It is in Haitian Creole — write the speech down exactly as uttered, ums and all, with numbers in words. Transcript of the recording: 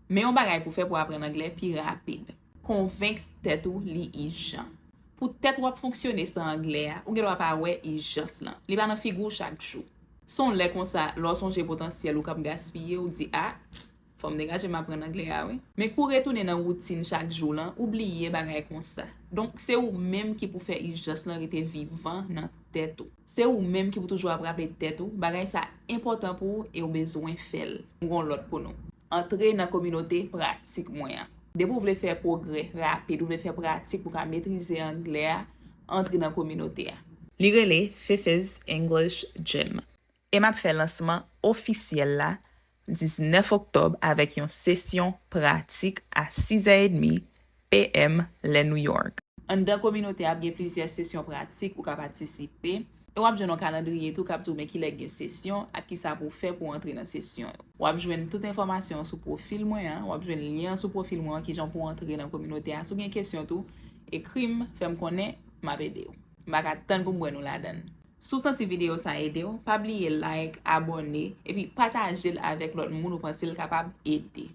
Men yon bagay pou fè pou aprann anglè pi rapid. Konvenk tèt ou li ijan. Pou tèt w ap fonksyone san anglè a, ou gen dwa pa wè ijans lan. Li pa nan figi w chak jou. Se yon lè konsa, lè w sonje potansyèl ou k ap gaspiye, ou di, a, fò m degaje m aprann anglè a, wi. Men kou w retounen nan woutin chak jou lan, ou bliye bagay konsa. Donk, se ou menm ki pou fè ijans lan rete vivan nan tèt ou. Se ou menm ki pou toujou ap raple tèt ou, bagay sa enpòtan pou ou e ou bezwen fè l. M gon lòt pou nou. Antre nan kominote pratik mwen an. Depi w vle fè pwogrè rapid, ou vle fè pratik pou w ka metrize anglè a, antre nan kominote a. Li rele Fiffi's English Gym. E m ap fè lansman ofisyèl la diznèf oktòb avèk yon sesyon pratik a sizè edmi p m lè New York. Anndan kominote a ap gen plizyè sesyon pratik ou ka patisipe, e w ap jwenn yon kalandriye tou k ap di w men kilè k gen sesyon ak kisa pou w fè pou w antre nan sesyon yo. W ap jwenn tout enfòmasyon an sou pwofil mwen an, w ap jwenn lyen an sou pwofil mwen an, kijan pou w antre nan kominote a. Si w gen kesyon tou, ekri m, fè m konnen, m ap ede w. M pa ka tann pou m wè nou ladan l. Si w santi videyo sa ede w, pa bliye like, abòne, epi pataje l avèk lòt moun ou panse l kapab ede.